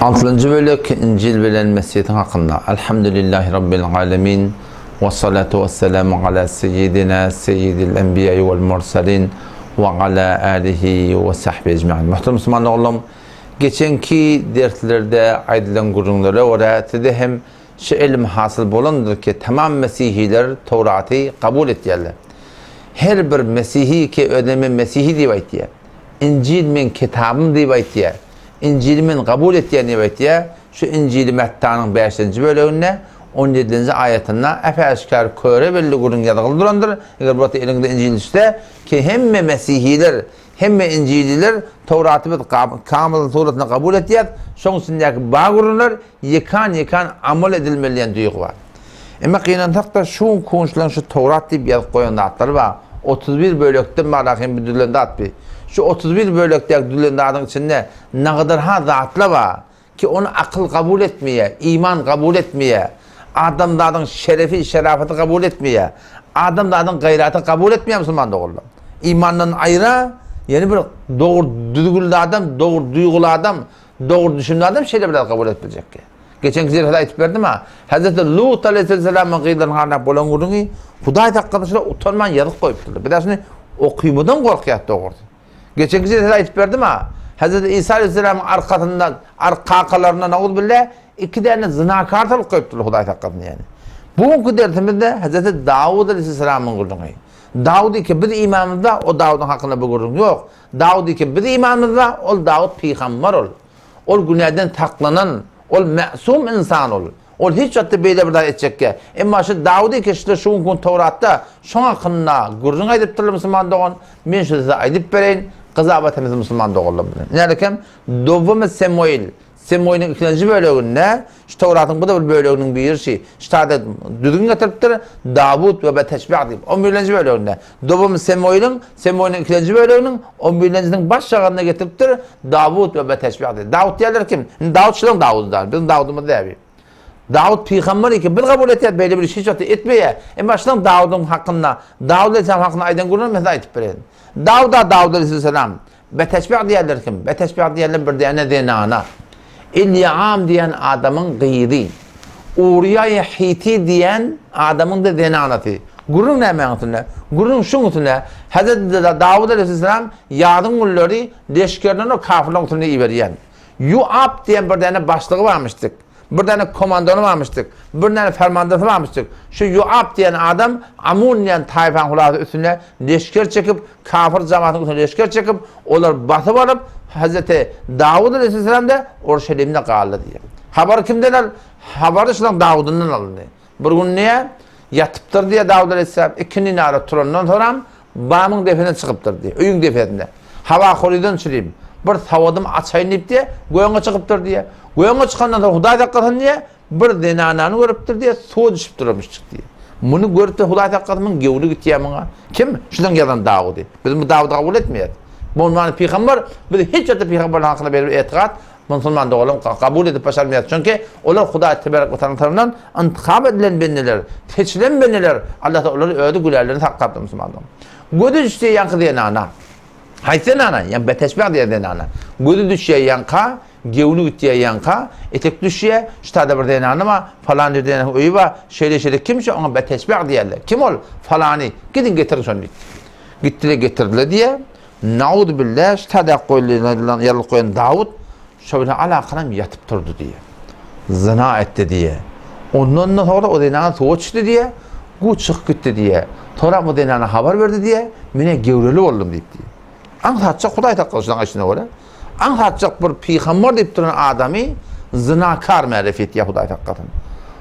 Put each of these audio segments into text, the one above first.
Altynjy bölek Injil bilen Mesihiň hakynda. Elhamdülillahi Rabbil alemin. We salatu we selamu ala seyyidina seyyidil enbiýai wal mursalin we ala alihi we sahbihi ecmaîn. Muhterem Müslüman doganlarym, geçenki derslerde aýdylan gürrüňlere görä size hem şu ilim hasyl bolandyr ki, tamam mesihiler Towraty kabul etýärler. Her bir mesihi ki özüne men mesihi diýip aýtýar. Injil meň kitabym diýip aýtýar. Injili men kabul etýän diýip aýtýar. Şu Injili Mättanyň bäşinji böleginde, on ýedinji aýatynda äp-äşgär köre belli gürrüň ýazgyly durandyr. Eger bu wagtda eliňize Injil düşse, ki hemme mesihiler, hemme injililer Towraty biz kamyl suratynda kabul etýäs, şoň içindäki bar gürrüňler ýekan-ýekan amal edilmeli diýen duýgy bar. Emma gynansak-da şu gün kunçlaryň şu Towrat diýip ýazyp goýan zatlary bar. 31 bölekden bar hem bir düzülen zat bi. Şu 31 bölekdäki düzülen zadyň içinde nagadar-ha zatlar bar ki ony akyl kabul etmeýär, iman kabul etmeýär, adamzadyň şerefi, şerafaty kabul etmeýär, adamzadyň gaýraty kabul etmeýär musulman doganlar. Imandan aýra, ýene bir dogry düzgünli adam, dogry duýguly adam, dogry düşünli adam şeýle bir zat kabul edip biljek. Geçenki zerhede aýtyp berdim-a, Hezreti Lut aleýhisselamyň gyzlarynyň halyna bolan gürrüňi Hudaý saklasyn şular utanman ýazyp goýupdyrlar. Biz-ä şuny okymadan gorkýas dogrusy. Geçenki zerhede aýtyp berdim-a, Hezreti Isa aleýhisselamyň arkasyndan, ar kakalaryndan nauzubilla iki däne zynakar salyp goýupdyrlar Hudaý saklasyn ýaly. Bu günki dersimizde Hezreti Dawud aleýhisselamyň gürrüňi. Dawud iki biz imanymyzda o Dawudyň hakynda bu gürrüň ýok. Dawud iki biz imanymyzda ol Dawud pygambar ol. Ol günäden saklanan, ol mäsum ynsan ol. Ol hiç wagtda beýle bir zat etjekge. Emma şu Dawudy keşde şu günki gün Towratda şoň hakynda gürrüň aýdypdyrlar musulman dogan. Men şu size aýdyp bereýin, gyzabat hem musulman doganlar bilen. Nälekem Dowamy Semuil Semuiliň ikinji böleginde şu Towratyň bu-da bir böleginiň biri şi, ştada düzgün getiripdir, Dawut we Beteşbag diýip, on birinji böleginde. Dowamy Semuiliň, Semuiliň ikinji böleginiň on birinjisiniň baş şagynda getiripdir, Dawut we Beteşbag diýip. Dawut diýerler kim? Indi Dawut şularyň Dawudy däl, biziň Dawudymyz däl bi. Dawut pygamber eken, biz kabul etýäris, beýle bir iş hiç wagtda etmeýär. Emma şularyň Dawudyň hakynda, Dawut aleyhisselam hakynda aýdan gürrüňini men size aýdyp bereýin. Dawuda Dawut aleyhisselam Beteşbeg diýerler kim? Beteşbeg diýerler bir däne zenana. Elýaam diýen adamyň gyzy. Uryýaýy Hiti diýen adamyň-da zenanasy. Gürrüň nämäň üstünde? Gürrüň şuň üstünde. Hezreti Dawut aleyhisselam ýazyň günleri leşgerlerini o kafirleriň üstüne iberýän. Ýoab diýen bir däne başlygy barmyşdyk. Bir däne komandony barmyşdyk. Bir däne fermandasy barmyşdyk. Şu Ýoab diýen adam Amun diýen taýpaň hulasy üstüne leşger çekip, kafir jamatyň üstüne leşger çekip, olary basyp alyp, Hazreti Dawud aleyhisselam-da Orşelimde galdy diýýär. Habary kimden al? Habary şulaň Dawudyndan alyndy. Bir gün diýýär, ýatypdyr diýýär Dawud aleyhisselam, ikindi nara turandan soram bamyň depesine çykypdyr diýýär, öýüň depesine. Hawa horizon çüreyim, bir sawadym açaýyn diýip diýýär, göňe çykypdyr diýýär. Göňe çykandan soň Hudaý saklasyn diýýär, bir zenanany görüpdir diýýär, suwa düşüp durmuşjyk diýýär. Muny görüp de Hudaý saklasyn muň gewni gitýär muňa. Kim? Şunuň ýazan Dawudy. Biz bu Dawudy kabul etmeýäris. Bu many pygamber, biz hiç wagtda pygamberler hakynda beýle bir etikat musulman doganlar kabul edip başarmaýarys. Çünki olar Hudaý teberek we taala tarapyndan intihap edilen bendeler, seçilen bendeler. Allah olary özi günälerden saklapdyr musulman dogan. Gözi düşdi ýaňky zenana. Haýsy zenana? Ýa Beteşbeg diýen zenana. Gözi düşýär ýaňka, gewni gitýär ýaňka, etek düşýär, şu taýda bir zenany bar, falan ýerde zenanyň öýi bar, şeýle-şeýle kim şo, oňa Beteşbeg diýerler. Kim ol? Falany. Gidiň getiriň şony diýdi. Gitdiler getirdiler diýýär. Nauzubilla, şu taýda goýlan, ýazlyk goýan Dawut şo bilen alakalam ýatyp turdy diýýär. Zyna etdi diýýär. Ondan-da soňra o zenan suwa düşdi diýýär. Gu çykyp gitdi diýýär. Soňra bu zenana habar berdi diýýär. Men-ä gewreli boldum diýip diýýär. Aňsatjak Hudaý saklasyn şunuň aýdyşyna görä. Aňsatjak bir pygamber diýip duran adamy zynakar märefi etýär Hudaý saklasyn.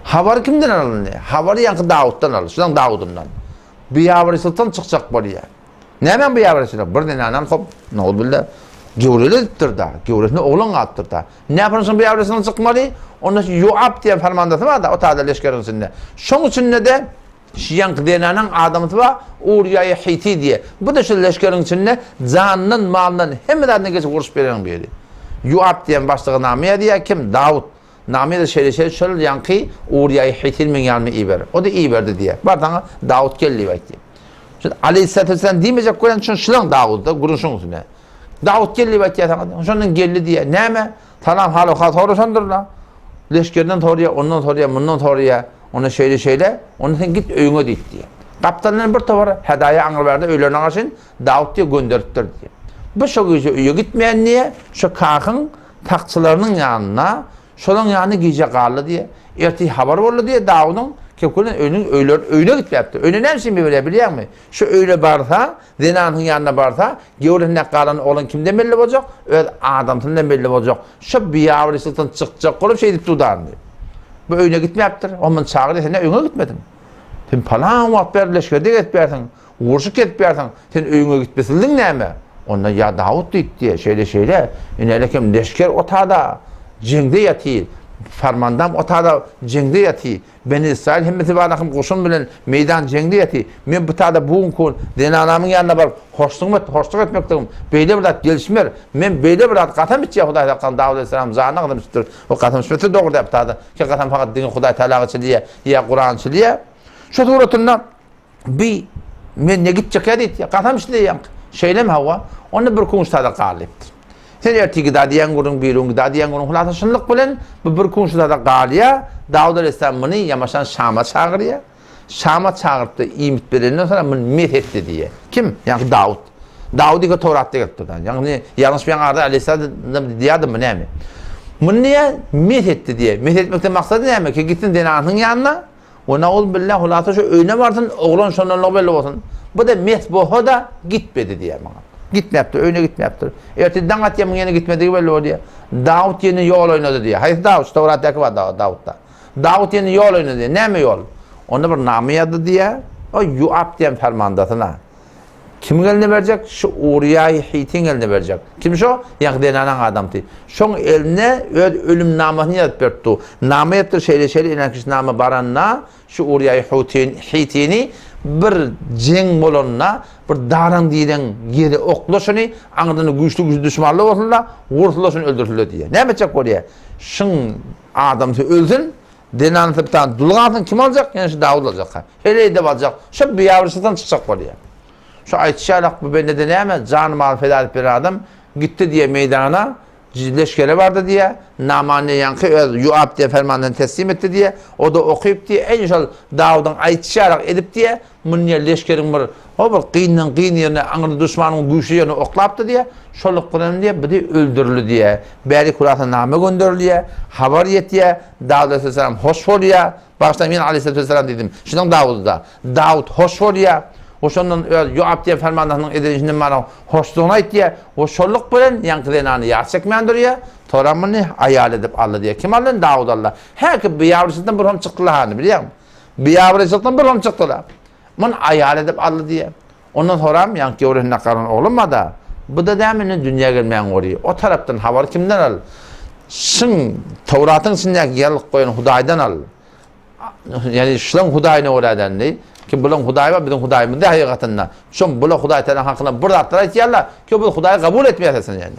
Habary kimden alyndy? Habary ýaňky Dawutdan aldy. Şunuň Dawudyndan. Biabraýçylykdan çykjak bolýar. Nämäň biabraýçylygy? Bir zenanam hop, nowzubilla, gewreli edipdir-da, gewresine oglan galypdyr-da. Näme üçin biabraýçylykdan çykmaly? Onda şu Ýoab diýen fermandasy bar-da, o taýda leşgeriň içinde. Şoň içinde-de şu ýaňky zenanaň adamsy bar, Uryýaýy Hiti diýe. Bu-da şu leşgeriň içinde janyndan, malyndan, hemme zadyndan geçip uruş bereniň biri. Ýoab diýen başlyga name ýazýar, kim? Dawut. Name-de şeýle-şeýle şol ýaňky Uryýaýy Hitini meň ýanyma iber. O-da iberdi diýýär. Barsaň, Dawut geldi diýip aýt diýýär. Şu Aleýhissalatu wesselam diýmejek bolýan şuny şulaň Dawudy, gürrüň şuň üstünde. Dawut geldi diýip aýtýar saňa. Şondan geldi diýýär. Näme? Salam hal-ahwal soraşandyrlar. Leşgerden soraýar, ondan soraýar, mundan soraýar. Onda şeýle-şeýle, onda sen git öýüňe diýip diýýär. Gapdalyndan bir topar hedaýa aňry bärde öýlerine garşyn Dawut diýe gönderipdir diýýär. Bu şo gije öýe gitmeýän diýýär, şo kahyň sakçylarynyň ýanynda, şolaň ýanynda gije galdy diýýär. Ertir habar boldy diýýär Dawudyň, kepgirden öýüniň öýler öýüne gitmäpdir. Öýüne näme üçin berýär bilýäňmi? Şo öýüne barsa, zenanyň ýanyna barsa, gewresinde galan oglan kimden belli boljak? Öz adamsyndan belli boljak. Şo biabraýçylykdan çykjak bolup şeýdip dudandy. Bu öýüne gitmäpdir. O muny çagyrýar, sen näme öýüňe gitmediň? Sen palan wagt bäri leşgerde gezip ýörsiň, urşup gezip ýörsiň, sen öýüňe gitmesildiň näme? Onda ýa Dawut diýip diýýär, şeýle-şeýle, ine-lekem leşger otada jeňde ýatyr, farmandam otada jeňde ýatyr. Beni Ysraýyl hemmesi barlakym goşun bilen meýdan jeňde ýaty. Men bu tada bu günki gün zenanamyň ýanyna baryp, hoşlugymy et, hoşluk etmekligim beýle bir zat gelişmer. Men beýle bir zat kasam içýän Hudaý saklan Dawut aleyhisselam janyna kasam içipdir. O kasam içmese dogry däl bu tada. Ki kasam fakat diňe Hudaý Teala içilýär, ýa Kuran içilýär. Şu suratynda Bi, men ne gitjek ýa diýdi. Kasam içdi diýýän. Şeýlemi hawa? Onda bir kun sada gal diýipdir. Sen ertir gida diýen gürrüň, bir gün gida diýen gürrüň. Hulasa şunluk bilen bu bir kun sada galýar. Dawud aleyhisselam muny ýamaşan Şama çagyrýar. Şama çagyrypdy, iýmit berenden soňra muny mes etdi diýýär. Kim? Ýagny Dawud. Dawud ýeke Towratda gelip durdy. Ýagny ýalňyşmaýan arada aleyhisselam diýýärdi näme? Muny diýýär, mes etdi diýýär. Mes etmekden maksady näme? Ki gitsin zenanynyň ýanyna, We nauzbillah hulasa şu öýüne barsyn, oglan şondanlygy belli bolsun. Bu-da mes bolsa-da gitmedi diýýär maňa. Gitmäpdir, öýüne gitmäpdir. Ertir daň atýar, muň ýene gitmedigi belli bolýar. Dawut ýene ýol oýnady diýýär. Haýsy Dawut? Şu Towratdaky bar Dawutda. Dawut ýene ýol oýnady diýýär. Näme ýol? Onda bir nama ýazdy diýýär. O Ýuap diýen fermandasyna. Kimiň eline berjek? Şu Uriýaý Hitiň eline berjek. Kim şo? Ýaňky zenanaň adamsy. Şoň eline öz ölüm namasyny ýazyp beripdi. Nama ýazypdyr, şeýle-şeýle inen kişi nama baranda, şu Uriýaý Hitini bir jeň bolanda, bir daraň-direň ýere okla şuny, aňyrdan güýçli-güýçli duşmanlar bolsun-da, wursun-da şuny öldürsin-le diýýär. Näme etjek bolýar? Şuň adamsy ölsün, Zenanysy bir sany dul galsyn, kim aljak? Ýene şu Dawut aljak. Heleý edip aljak. Şo biabraýçylykdan çykjak bolýar. Şu aýtyşy ýalak bu bendede näme, jany-malyny feda edip beren adam gitdi diýýär meýdana, leşgere bardy diýýär, namany ýaňky öz Ýoab diýen fermandan teslim etdi diýýär. O-da okyp diýýär, eý şol Dawudyň aýtyşy ýalak edip diýýär, Muny diýýär, leşgeriň bir, ho bir gyndan gyn ýerine, aňyrda duşmanyň güýçli ýerine oklapdy diýýär. Şoluk bilen diýýär, bu diýýär, öldürildi diýýär. Bäri Hurasana name gönderilýär, habar ýetýär, Dawut aleyhisselam hoş bolýar. Bagyşlaň, men aleyhisselam diýdim. Şunuň Dawudy-da. Dawut hoş bolýar. O şondan öz Ýoap diýen fermandasynyň eden işinden mana hoşlugyny aýtýar. O şolluk bilen ýaňky zenany ýas çekmän durýar. Soram muny aýal edip aldy diýýär. Kim aldy? Dawut aldy. Häki biabraýçylykdan bir hom çykdylar hany, bilýäňmi? Biabraýçylykdan bir hom çykdylar. Muny aýal edip aldy diýýär. Ondan soram ýaňky göwresinde galan oglan bar-da, bu-da dämi indi dünýä gelmäň gory. O tarapdan habary kimden al? Şyň Towratyň içindäki ýazlyk goýan Hudaýdan al. Ýagny şulaň Hudaýyna görä dändi. Ki bulaň Hudaýy bar, biziň Hudaýymyz däl hakykatynda. Şoň bula Hudaý Tagala hakynda bir zatlar aýtýarlar, ki biz Hudaýy kabul etmeýäs esen ýagny.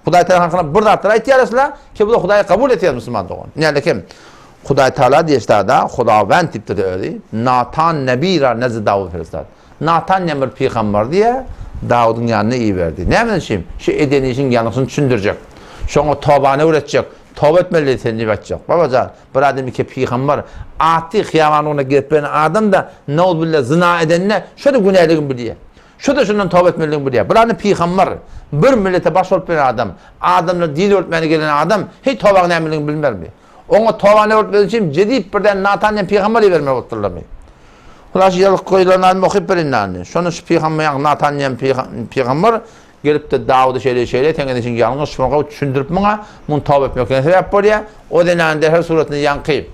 Hudaý Tagala hakynda bir zatlar aýtýarlar şular, ki biz Hudaýy kabul etýäs musulman dogan. Näle kim? Hudaý Tagala diýişdada Hudawend diýipdir özi. Natan nebi ra nezd Dawud feristad. Natan diýen bir pygamber diýýär, Dawudyň ýanyna iberdi. Näme üçin? Şu eden işiň ýalňyşyny düşündirjek. Şoňa tobany öwretjek. Toba etmeli sen diýip aýtjak. Babajan, bir adam iki pygamber atdy hyýabanlygyna girip beren adam-da nauzubilla zyna edende şo-da günäligini bilýär. Şo-da şondan toba etmelidigini bilýär. Bir adam pygamber, bir millete baş bolup beren adam, adamlara din öwretmäne gelen adam heý tobaň nämeligini bilmermi? Oňa tobany öwretmek üçin jedip birden Natan diýen pygamber ibermeli bolupdyrlarmy? Hudaý şu ýazlyk goýlan aýdymy okyp berin dändi. Şonda şu pygamber ýagny Natan diýen pygamber gelip-de Dawuda şeýle-şeýle, seň edişiň ýalňyş, şuny gowy düşündirip muňa, muny toba etmekine sebäp bolýar. O zenany derhal suratynda ýaňky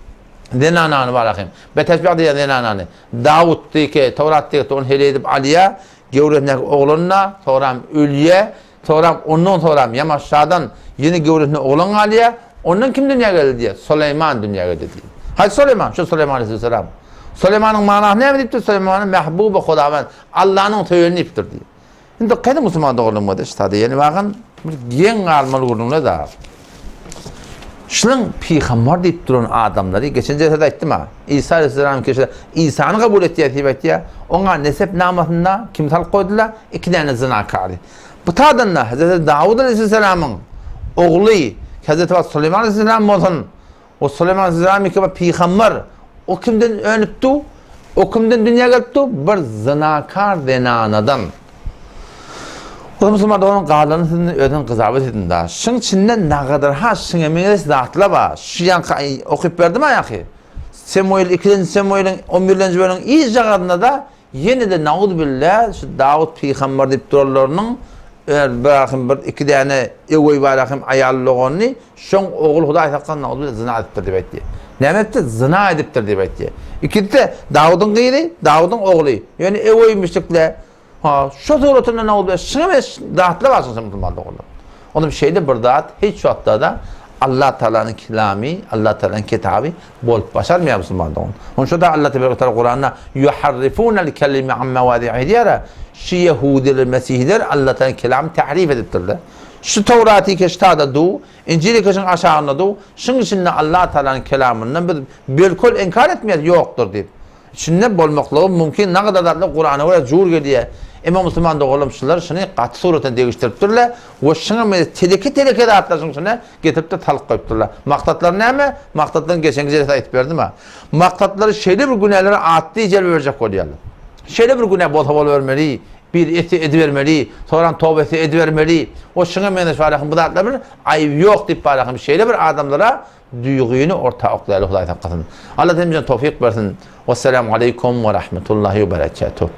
zenanany bar ahym. Beteşbeg diýen zenanany Dawut diýke, Towrat diýke ony heleý edip alýar. Göwresindäki oglan-da soňram ölýär. Soňram ondan soňram Ýamaşşadan ýene göwresinde oglan galýar. Ondan kim dünýä geldi diýýär. Suleýman dünýä geldi diýýär. Haýsy Suleýman? Şu Suleýman aleyhisselam. Suleýmanyň manasy näme diýipdir? Suleýmany mähbuby Hudawend, Allanyň söýeni diýipdir diýýär. Indi gaýda musulman doganlarymyz ştada ýene bakan bir geň galmaly gürrüňler da. Şunuň pygamber diýip duran adamlary geçen jelsede aýtdym ha. Isa aleyhisselam keşe Isany kabul etýär diýip aýtýar. Oňa nesep namasynda kim salyp goýdular? Iki däne zynakary. Bu taýdan-da Hezreti Dawud aleyhisselamyň ogly. Hezreti Süleýman aleyhisselam bolsun. O Süleýman aleyhisselam iki bir pygamber. O kimden önüpdi? O kimden dünýä gelipdi? Bir zynakar zenanadan. O musulman dogan galany sizin özüň gyzawet edin da. Şuň içinde nagadyr ha şuňa meňzeş zatlar bar. Şu ýanky okyp berdim aýaky. Semuel 2-nji Semueliň 11-nji bölümiň iç jagazynda da Ýene-de nauzubilla şu Dawut pygamber diýip duranlarynyň bir bir iki däne öweý bar hem aýal doganyny şoň ogul Hudaý saklasyn nauzubilla zyna edipdir diýip aýtdy. Näme edipdir? Zyna edipdir diýip aýtdy. Ikisi-de Dawudyň gyzy, Dawudyň ogly. Ýöne öweýmişlikle ha şo suratynda nauzubilla şuňa meňzeş zatlar bar şoň musulman doganlar. Onuň şeýle bir zat hiç wagtda-da Allah Taalanyň kelamy, Allah Taalanyň kitaby bolup başarmaýar musulman dogan. Onuň üçin-de Allah tebaraka taala Kuranda Yuharrifunal kelime an mewadihi diýär. Şu ýehudiler, mesihiler Allah Taalanyň kelamyny tahrif edipdirler. Şu Towraty keştada du, Injili keşiň aşagynda du, şuň içinde Allah Taalanyň kelamyndan biz belkol inkar etmeýäris ýokdur diýip. Içinde bolmaklygy mümkin nagadar zatlar Kurana görä jur gelýär. Emma musulman doganlarym şular şuny gaty suratda degişdiripdirler we şuňa meňzeş teleke-teleke zatlar şuň içine getirip-de salyp goýupdyrlar. Maksatlary näme? Maksatlaryny geçenki jelesede aýdyp berdim-ä. Maksatlary şeýle bir günälere atly jelbe berjek bolýarlar. Şeýle bir günä bolsa bolubermeli, bir etse edibermeli, soran toba etse edibermeli. O şuňa meňzeş barahym bu zatlar bir aýyp ýok diýip barahym şeýle bir adamlara duýgyny orta oklaýaly Hudaý saklasyn. Allah hemmämize towfyk bersin. Wessalamu aleýkum we rahmetullahi we berekatuh.